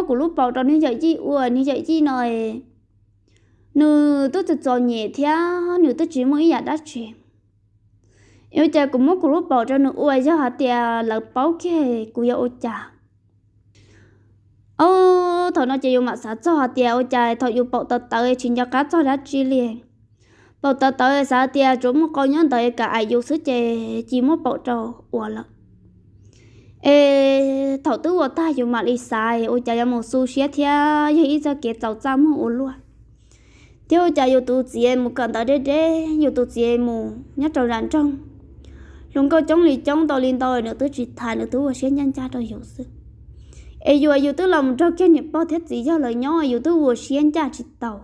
kuv lub paum rau niag yawm yij ua, niag yawm yij no nws twb txom txom nyem thiab nws twb tsis muaj ib yam dab tsi. Ua cas kuv muab kuv lub paum rau nws ua, yog hais tias lawv paub kiag kuv yuav ua cas? Ob, thaum no ces yus mam xav txog hais tias ua cas thaum yus paum tawv tawv tsis nco qab txog dab tsi li. Paum tawv tawv xav tias tsuas muaj qau nyob ntawd kam aim yus xwb ces cia muab paum rau ua lawm. Es thaum twb ua tag yus mam li xav ua cas yuav mus xu siab thiab yog ib txoj kev txaus txaj muag ua luaj. Thiab ua cas yus tus txiv mus kawm ntawv deb deb, yus tus txiv mus nyob rau zam nroog, hluas nkauj coob li coob ntau li ntau, nws twb tsis tham, nws twb ua siab ncaj ncaj rau yus xwb. Es yus, yus twb los mus nrog kiag niam pog thiab txiv yog lawv nyob, yus twb ua siab ncaj tsis tau.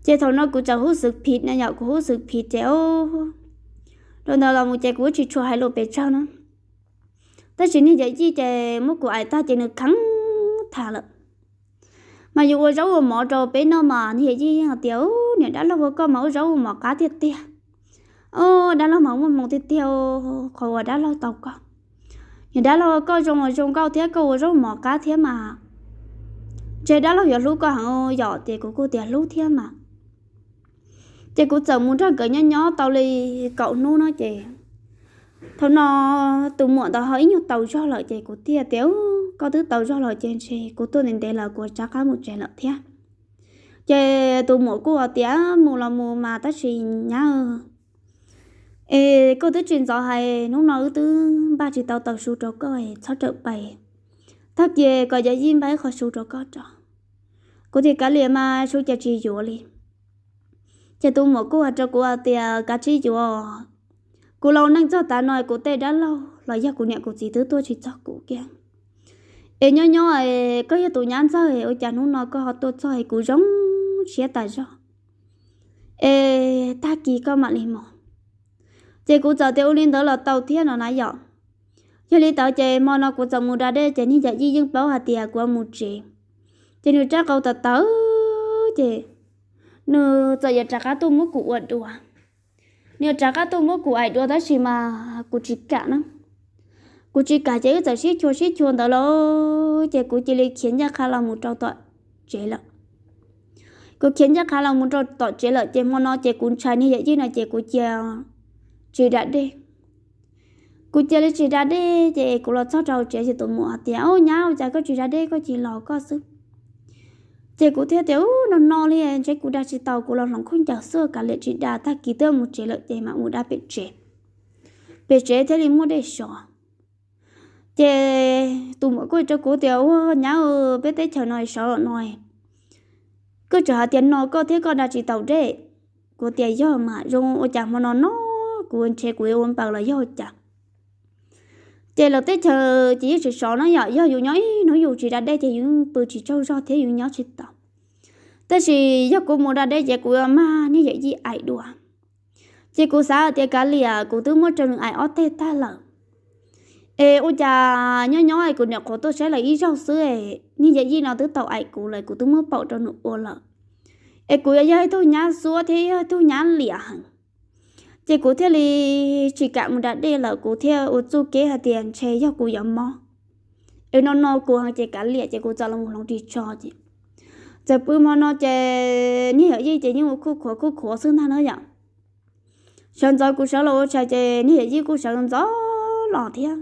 Ces thaum no kuv txawm hub xwm phiv na yom, kuv hub xwm phiv ces rau ntawd los mus ces kuv tsis tshua hais lus pes tsawg na. Tab sis niag yawm yij ces muab kuv aim tag ces nws kheev tham lawm. Mas yus ua zaub ua mov rau peb noj mas niag yawm yij yeej hais tias, Niam dab laug ua koj mas ua zaub ua mov qab tiag tiag. Dab laug mas muaj hmoo tiag tiag, qhov uas dab laug tau koj. Niam dab laug ua koj zoo zoo nkauj thiab koj ua zaub mov qab thiab mas ntshe dab laug yuav hlub koj heev yom. Ces kuv kuj tias hlub thiab mas. Ces kuv txawm mus nrog nkawd nyob nyob tau li kaum hnub no ces thaum no tus muam ntawd ho ib nyuag tau zog lawm ces kuv thiaj tias, Koj twb tau zog lawm ces ntshe kuv tuaj ntev ntev lawm kuv rov qab mus tsev lawm thiab. Ces tus muam kuj hais tias, Mus los mus mas tab sis nyab, es koj twb tsis ntxov hais hnub no wb twb npaj tsis tau tau su rau koj, txhob rawm pais, tag kis kom yawm yij npaj ib qho su rau koj tso. Kuv tias, Kav liam mas, su cas tsis yuav li. Ces tus muam kuj hais rau kuv hais tias, Kav tsij yuav, kuv laus neej txog tav no kuv tej dab laug los yog kuv niam kuv txiv twb tuaj tsis txog kuv kiag. Es nyob nyob koj yog tus nyab ntxawg, ua cas hnub no koj ho tuaj txog es kuv zoo siab tas zog. Es tag kis koj mam li mus. Ces kuv txawm tias ua li ntawd los tau thiab no na yom. Yog li ntawd ces hmo no kuv txawm mus da dej ces niag yawm yij yeej paub hais tias kuv mus tsev. Ces nws rab qau tawv tawv ces nws txawm yuav rov qab tuaj muab kuv ua dua. Nws yuav rov qab tuaj muab kuv aim dua tab sis mas kuv tsis kam na. Kuv tsis kam ces wb txawm sib chua sib chua ntawd los ces kuv cia li khiav ncaj qha los mus rau tom tsev lawm. Kuv khiav ncaj qha los mus rau tom tsev lawm ces hmo no ces kuv ntshai niag yawm yij no ces kuv cia tsis da dej. Kuv cia li tsis da dej ces kuv los txog rau tsev ces tus muam tias, Ub, nyab, ua cas koj tsis da dej koj cia li los koj xwb? Ces kuv thiaj tias, Ub, no no li ntshe kuv da tsis tau, kuv los hloov khaub ncaws xwb, kav liam tsis da, tag kis twb mus tsev lawm ces mam mus da pem tsev, pem tsev thiaj li muaj dej sov. Ces tus muam kuj rau kuv tias, Ua nyab, peb teb chaws no sov no, koj tseem hais tias no koj thiab koj da tsis tau dej. Kuv tias, Yog mas, zoo ua cas hmo no no kuv ntshe kuv yuav ua npaws los yog ua cas? Ces lawv teb chaws ces yeej tsis sov no yom, yog yus nyob ib hnub yus tsis da dej ces yus pw tsis tsaug zog thiab yus nyob tsis tau. Tab sis yog kuv mus da dej ces kuv yuav mag niag yawm yij aim dua. Ces kuv xav tias kav liam, kuv twb muab rau nws aim ob teg tag lawm. Es ua cas nyob nyob kuv nyuam qhuav tuaj saib lawv ib zaug xwb, niag yawm yij no twb tau aim kuv lawm, kuv twb muab paum rau nws ua lawm. Es kuv yuav yog ib tug nyab xuab thiab yog ib tug nyab liam heev. Ces kuv thiaj li tsis kam mus da dej lawm, kuv thiaj ua txuj kev hais tias ntshe yog kuv yuav mob. Es no no kuv heev ces kav liam ces kuv txawm los hloov ris tsho ces txawm pw hmo no ces niag yawm yij ces yeej ua khuj khuav khuj khuav xwb ntag na yom. Sawv ntxov kuv sawv los ua tshais ces niag yawm yij kuj sawv ntxov los thiab.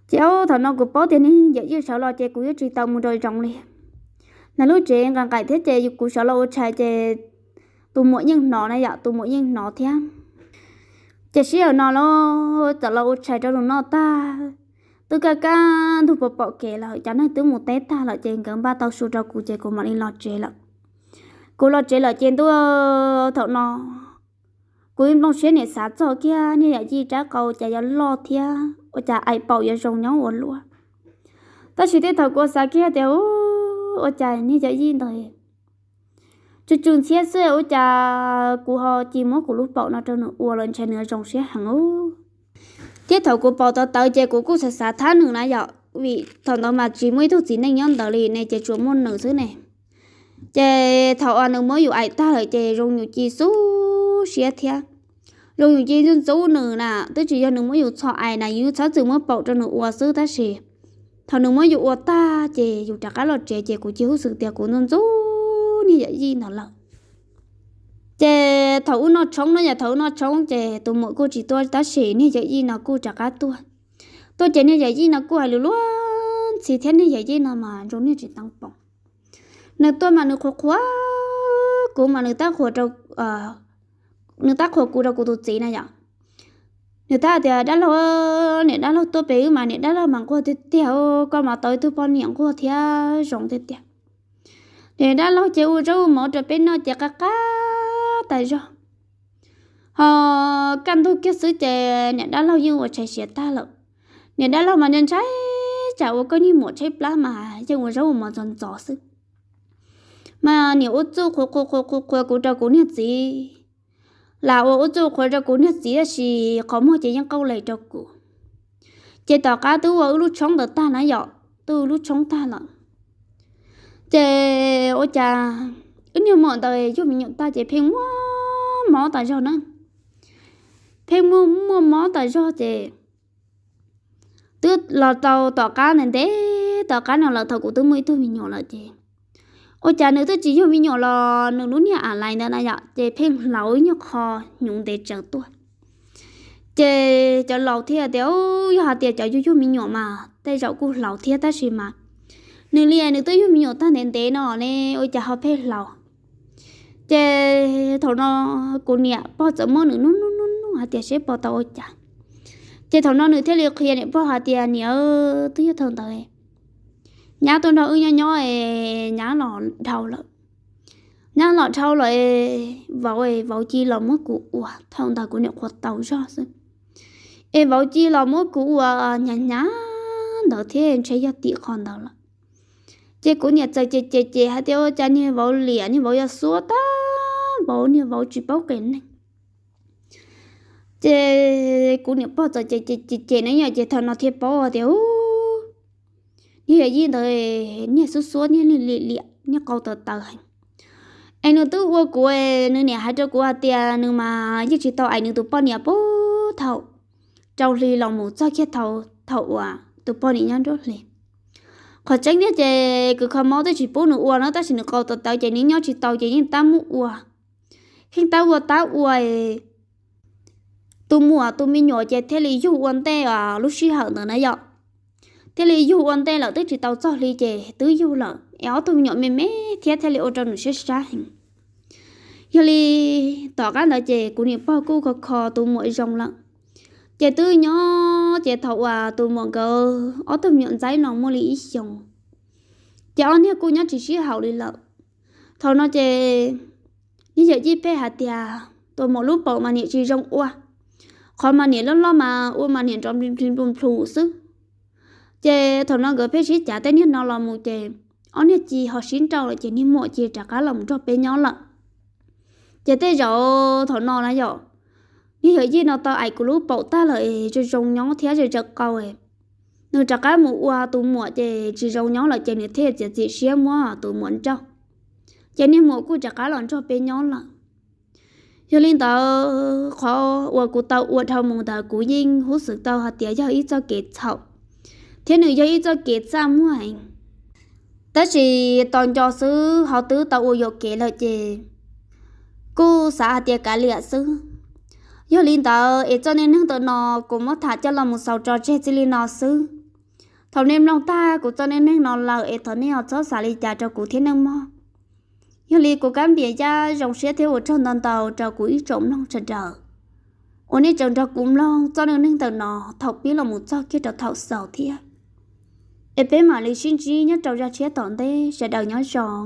Ces thaum no kuv paub tias niag yawm yij sawv los ces kuv yuav tsis tau mus rau zoov li. Nws lub tsev nqaim nqaim thiab ces kuv sawv los ua tshais ces tus muam yeej hnov na yom, tus muam yeej hnov thiab. Ces sij hawm no los txawm los ua tshais rau nws noj tag, twb kaj kaj ntug pom pom kev lawm, cov neeg twb mus teb tag lawm ces nkawd npaj tau su rau kuv ces kuv mam li los tsev lawm. Kuv los tsev lawm ces ntuj, thaum no kuv ib nplooj siab niam xav txog kiag niag yawm yij rab qau cas yuav loj thiab ua cas aim paum yuav zoo nyob ua luaj. Tab sis tej thaum kuv xav kiag tias, Ua cas niag yawm yij ntawd tsw tsw ntxhiab xwb, ua cas kuv ho cia muab kuv lub paum no rau nws ua los ntshe nws zoo siab heev. Thiab thaum kuv paum tawv tawv ces kuv kuj xav xav thab nws na yom, vim thaum ntawd mas tsis muaj ib tug txiv neej nyob ntawd li ne, ces tsuas muaj nws xwb ne. Ces thaum uas nws muab yus aim tag lawm ces zoo yus cia xub siab thiab, zoo yus cia ntxub ntxub nws na, twb tsis yog nws muab yus txhom aim na, yus txhob txwm muab paum rau nws ua xwb tab sis Thaum nws muab yus ua tag ces yus rov qab los tsev ces kuv cia hub xwm tias kuv ntxub ntxub niag yawm yij ntawd lawm. Ces thaum ub noj tshoob no yom, thaum ub noj tshoob ces tus muam kuj tsis tuaj tab sis niag yawm yij no kuj rov qab tuaj. Tuaj ces niag yawm yij no kuj hais lus luag ntxhi thiab niag yawm yij no mas ntsoo niag tsis teev poom. Nws tuaj mas nws qhuas qhuas kuv mas nws tab qhuas rau, nws tab qhuas kuv rau kuv tus txiv na yom. Nws tab tias dab laug, niam dab laug tuaj pem wb mas niam dab laug mas nquag tiag tiag, koj mas tau ib tug poj niam nquag thiab zoo tiag tiag. Niam dab laug ces ua zaub ua mov rau peb noj ces qab qab tas zog. Ho kaj ntug kiag xwb ces niam dab laug yeej ua tshais siav tag lawm. Niam dab laug mas ntshai tsam ua koj niag muam tshaib plab mas yeej ua zaub ua mov ntxov ntxov xwb. Mas niam ua txuj qhuas qhuas qhuas qhuas kuv rau kuv niag txiv, lam ua ua txuj qhuas rau kuv niag txiv tab sis qhov muag ces yeej qauj les rau kuv. Ces tom qab twb ua wb lub tshoob ntawd tag na yom, twb ua lub tshoob tag lawm. Ces ua cas wb niag muam ntawd yug me nyuam tag ces pheej muaj mob tas zog na. Pheej muaj muaj mob tas zog ces twb los tau tom qab ntev ntev tom qab no lawm thaum kuv twb muaj ib tug me nyuam lawm ces ua cas nws twb tsis yug me nyuam los nws lub niag a lais ntawd na yom ces pheej hlauv ib nyuag qho hnyuv ntev tsawv tuaj. Ces cov laus thiaj tias, yog hais tias cov yug yug me nyuam mas tej zaum kuj hlauv thiab tab sis mas nws li nws twb yug me nyuam tag ntev ntev no ne ua cas ho pheej hlauv. Ces thaum no kuv niam pog txawm muab nws nug nug nug nug hais tias seb puas tau ua cas. Ces thaum no nws thiaj li qhia niam pog hais tias niam, twb yog thaum ntawd nyab tuaj nrog wb nyob nyob es nyab los dhau lawm. Nyab los dhau lawm es vauv es vauv cia los muab kuv ua, thaum ntawd kuv niam qhuas tau zog xwb. Es vauv cia los muab kuv ua hnyav hnyav ntawd thiab ntshe yog tim qhov ntawd lawm. Ces kuv niam txawm cem cem cem hais tias ua cas niag vauv liam niag vauv yuav xuab tag vauv niag vauv tsis paub qes neeg. Ces kuv niam pog txawm cem cem cem cem na yom ces thaum no thiaj paub tias niag yawm yij ntawd niag xuab xuab niag li liam niag qau tawv tawv heev. Es nws twb ua kuv, nws niam hais rau kuv hais tias nws mas yeej tsis tau aim nws tus poj niam puag thaum rau hli los mus txog kiag thaum uas tus poj niam nyob nruab hlis. Qhov tseeb tiag ces kws kho mob twb tsis pub nws ua no tab sis nws qau tawv tawv ces nws nyob tsis tau ces yeej tab muab ua. Yeej tab ua tab ua tus muam tus me nyuam ces thiaj li yug ua ntej lub sij hawm ntawd na yom. Thiaj li yug ua ntej lawm twb tsis tau txog hli ces twb yug lawm es ob tug me nyuam me me thiab thiaj li ua rau nws siab sab heev. Yog li tom qab ntawd ces kuv niam pog kuj kho kho tus muam zoo lawm. Ces twb nyob ces thaum uas tus muam nkawd ob tug me nyuam ntxaib no muaj li ib xyoos, ces ob niag kuj nyob tsis sib haum li lawm. Thaum no ces niag yawm yij pheej hais tias tus muam lub paum mas niam tsis zoo ua, qhov mas niam loj loj mas ua mas niam nrov nplus nplus xwb. Ces thaum no nkawd pheej sib cav tej niag no los mus ces ob niag cia ho sib nrauj lawm ces niag muam cia rov qab los mus nrog peb nyob lawm. Ces tej zaum thaum no na yom, niag yawm yij no tau aim kuv lub paum tag lawm es zoo zoo nyob thiab zam zaws qau, nws rov qab mus ua tus muam ces tsis zoo nyob lawm ces nws thiaj txiav txim siab muab tus muam nrauj. Ces niag muam kuj rov qab los nrog peb nyob lawm. Yog li ntawd qhov uas kuv tau ua dhau mus ntawd kuv yeej hub xwm tau hais tias yog ib txoj kev txhaum, thiab nws yog ib txoj kev txaj muag heev. Tab sis tos nco xwb ho twb tau ua yuam kev lawm ces kuj xav hais tias kav liam xwb. Yog li ntawd es txoj neej neeg ntawm no kuv muab tham coj los mus xaus tso tseg txij li no xwb. Thaum nej mloog tag kuv txoj neej neeg no lawm es thov nej ho txhob xav li cas rau kuv thiab nawb mog. Yog li kuv Kab Npias Yaj zoo siab thiab ua tsaug ntau ntau rau kuv ib tsoom mloog sawv daws uas nej tseem nrog kuv mloog txoj neej neeg ntawm no thaum pib los mus txog kiag rau thaum xaus thiab. Es peb mam li sib ntsib nyob rau zaj tshiab tom ntej, sawv daws nyob zoo.